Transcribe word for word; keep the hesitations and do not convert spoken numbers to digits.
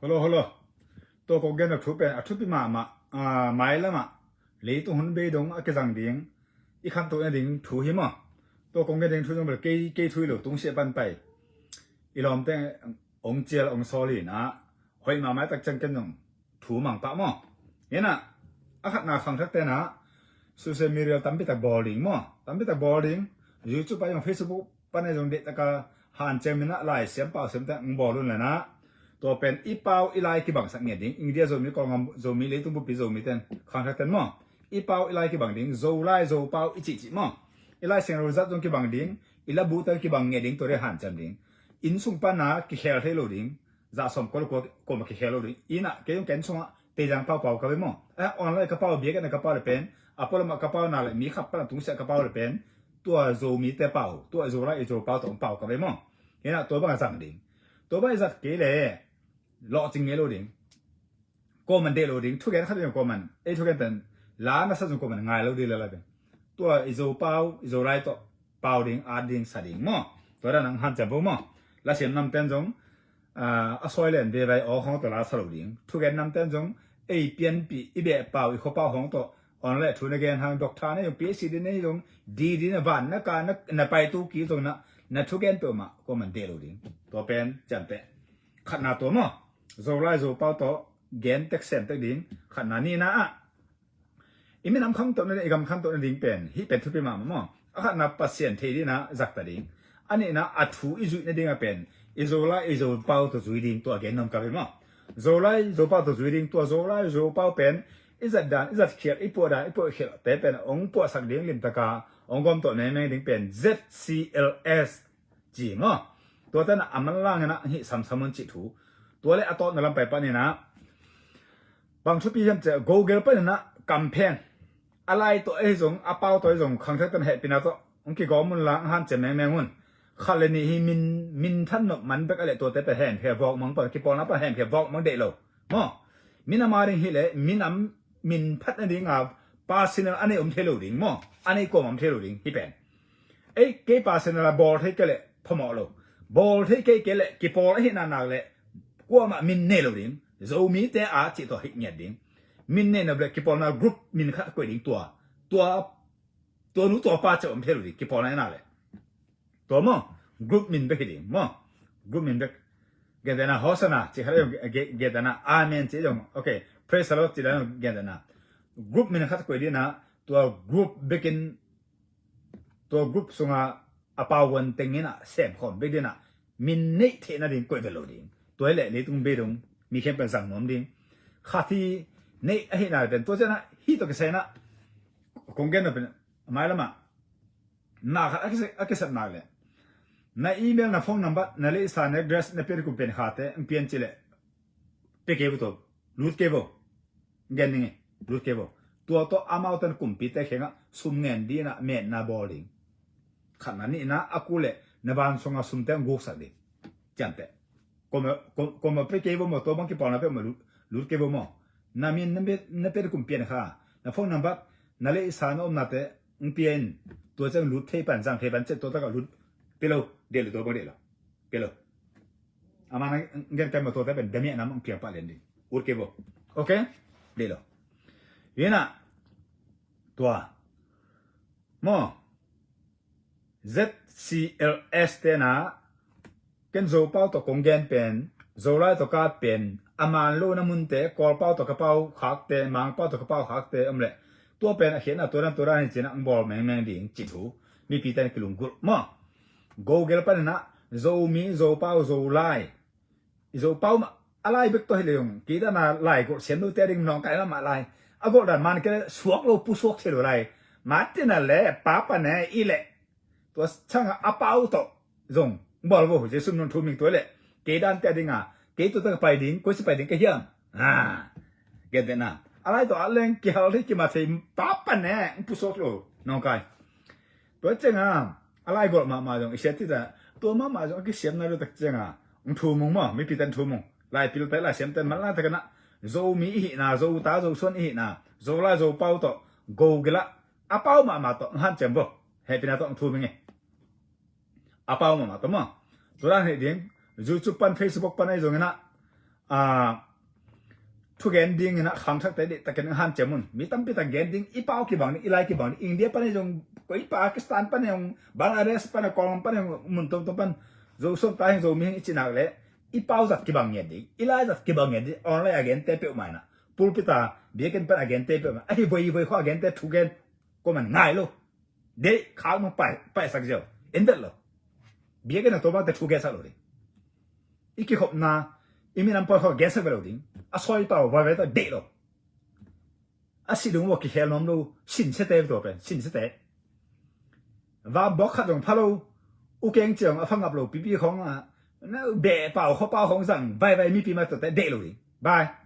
Hello, hello. Tua kong gen a thu pen a thupi mahmah, ah, mailamah leitung hun bei dong a kizang ding i khantoh nading thu hi maw? Tua kong gen ding thu zong bel kei, kei thu hi lo, tungsiah pan pai i lawmte ong cial ong sawl hi na, hoih mahmah tak ciang ken zong thu mang pah maw? Hi na, a khatna khangthakte na social media tampi tak bawl ding maw? Tampi tak bawl ding. YouTube ah zong, Facebook pan ah zong deih taka hanciam in a, lai siam pau siam tak ong bawl un la na. Tua pen i pau i lai kibangsak ngiat ding. India Zomi, Kawlgam Zomi, leitung pumpi Zomi ten, khangthakten maw, i pau i lai kibang ding. Zolai Zopau i cihcih maw, i Lai Siangtho zat zong kibang ding. I labu ten kibang ngiat ding, tua dei hanciam ding. Inn sung pan a kikhel thei lo ding. Za sawm kua le kua kuamah kikhel lo ding. Inn ah, kei zong ka inn sungah Teizang pau pau ka ve maw? Eh, online ka pau, biakinn ah ka pau le pen, a pualam ah ka pau na le, mi khat pan a tungsiah ka pau le pen, tua Zomite pau, tua Zolai Zopau tawh ong pau ka ve maw? Hi na, tua bang a zang ding. Tua bang i zat kei le lawhcing ngei lo ding. Kuaman deih lo ding. Thugen khat zong kuaman, ei thugen pen la na sa zong kuaman ngai lo ding le la pen. Tua i Zopau, i Zolai tawh pau ding, at ding, sa ding maw? Tua dan ong hanciam vo maw? Lasiam namten zong, ah, a sawi len vevai aw khawng tawh la sa lo ding. Thugen namten zong ei pianpih, i beh pau, i khua pau khawng tawh online thu na gen hang, doctor na zong, PhD na zong, D D na van na ka na, na pai tu ki zong na, na thugen peuhmah kuaman deih lo ding. Tua pen ciamteh. Khatna tua maw? Zolai Zopau tawh gen tek sem tek ding. Khatna. Nihna ah, i minam khantoh nading, i gam khantoh nading pen hih pen thupi mahmah maw? A khatna, Pasian thei ding a zakta ding. A nihna, a thu i zuih nading a pen i Zolai i Zopau tawh zui ding, tua gen nuam ka ve maw? Zolai Zopau tawh zui ding. Tua Zolai Zopau pen i zat dan, i zat khial, i puah dan, i puah khial te pen ong puahsak ding, limtaka ong gawm tawh mengmeng ding pen Z C L S ci maw? Tua ten a manlang in a hih samsam un cih thu. Tua le a tawpna lam pai pan in a, bang thupi hiam cih leh Google pan in a campaign, a lai tawh ahi zong, a pau tawh ahi zong, khangthakten hehpihna tawh ong kigawm un la, ong hanciam mengmeng un. Khat le nih hi, min, min than nop man bek a leh, tuate pen hemkhia vawk mang pan, kipawlna pan hemkhia vawk mang deih lo maw? Minam a ding hi leh, minam min phat nading a personal a nei om thei lo ding maw? A nei kuamah om thei lo ding hih pen. Ei, kei personal a bawl thei kei leh phamawh lo. Bawl thei kei kei leh, kipawl ahihna nak leh kuamah min nei lo ding. Zomite a cih tawh hih ngiat ding. Min nei nop leh kipawlna group min khat koih ding. Tua, tua, tua nu tua pa ceuh om thei lo ding, kipawlna ahihna leh. Tua maw? Group min bek hi ding maw? Group min bek. Gentehna Hosanna cih khat, ge-, ge-, gentehna Amen cih zong, ok, Praise the Lord cih dan, gentehna group min khat koih ding a, tua group bekin, tua group sunga a pau vuan teng in a sem khawm bek ding a, min neih theih nading koih vet lo ding. Tua hi leh leitung bei dong mi khempeuh zang nuam ding. Khat hi neih ahihna pen, tua ciang a hih tawh kisai in a, kong gen nop pen, mailam ah na khat a kisep, a kisep nak leh, na email, na phone number, na leisa, na address, na pian kum pian khate ong pian ci leh, pia kei vo, tua lut kei vo. Gen ning e, lut kei vo. Tua tawh amaute in kumpite kiangah sum ngen ding a metna bawl ding. Khatna. Nihna, a kul leh na van sunga sumte ong guksak ding. Ciamteh. Kuamah, kuamah pia kei vo maw, tua bang kipawlna peuhmah lut, lut kei vo maw? Na min, na pian, na pian kum pian kha, na phone number, na leisa, na omnate ong pia in. Tua ciang lut thei pan, zang thei pan, ciah tua takah lut. Pia lo, deih lo, tua bang deih lo. Pia lo. Ama na gen kai maw, tuate pen damiah nam ong piang pah lian ding. Ut kei vo. Ok? Deih lo. Hi na, tua maw? Z C L S te na, ken Zopau tawh kong gen pen, Zolai tawh ka pen, a man lo na munte, Kawlpau tawh ka pau khakte, Mangpau tawh ka pau khakte om leh, tua pen a khiatna tua dan tua dan hi ci-in a ong bawl mengmeng ding cih thu. Mipite na kilunggulh maw? Google pan in a, Zomi, Zopau, Zolai. I Zopau mah, a lai bek tawh hi leh zong, kei dan a lai golh siam lote a ding nawngkai mahmah lai. A golh dan man kei leh suak lo, pusuak thei lo lai. Martin a leh, Papa ne i leh. Tua ciang a, a pau tawh zong bawl vo, Jesu min tawh ong thum ing. Tua leh kei dante a ding a, kei tua tak pai ding, koi sia pai ding ka hiam? Ah, gentehna. A lai tawh a leng kihal thei, kimat thei, Papa ne, ong pusuak lo, nawngkai. Tua ciang a, a lai golh mahmah zong i sia cih ta, tua mahmah zong a kisiam nai lo tak ciang a, ong thum ung maw, mipite ong thum ung. Lai pilte, lai siamte, manlang takin a, Zomi i hihna, Zota, Zosuan i hihna, Zolai, Zopau tawh Google ah, a pau mahmah tawh ong hanciam vo. Hehpihna tawh ong thum ing e. A pau mahmah tawh maw? Tua dan hi ding. YouTube pan, Facebook pan ahi zongin a, a, thugen ding in a khangthakte deihtakin hanciam un. Mi tampi tak gen ding, i pau kibang ding, i lai kibang ding. India pan hi zong, koi Pakistan pan hi zong, Bangladesh pan hi, Kawlgam pan hi zong, mun tuamtuam pan, Zo suan ta hi zong, Zomi hi zong i cih nak leh, i pau zat kibang ngiat ding, i lai zat kibang ngiat ding. Online a gente peuhmah in a, pulpit a, biakinn pan a gente peuhmah, ahi voi voi khua a gente thugen, kuaman ngai lo. Deih khak mah pai, paisak ziau. En det lo. Biakinn a tuamte thugensak lo ding. I kikhopna, i minam pawl khua gensak ve lo ding. A sawi pau vai vai ta deih lo. A si ding uh a kikhel nuam lo. Sinsete tua pen, sinsete. Vambuak khat zong pha lo. U keng ciang a pha ngap lo pipi khawng a, na beh pau khua pau khawng zang vai vai mipi mah tuate deih lo ding. Bye.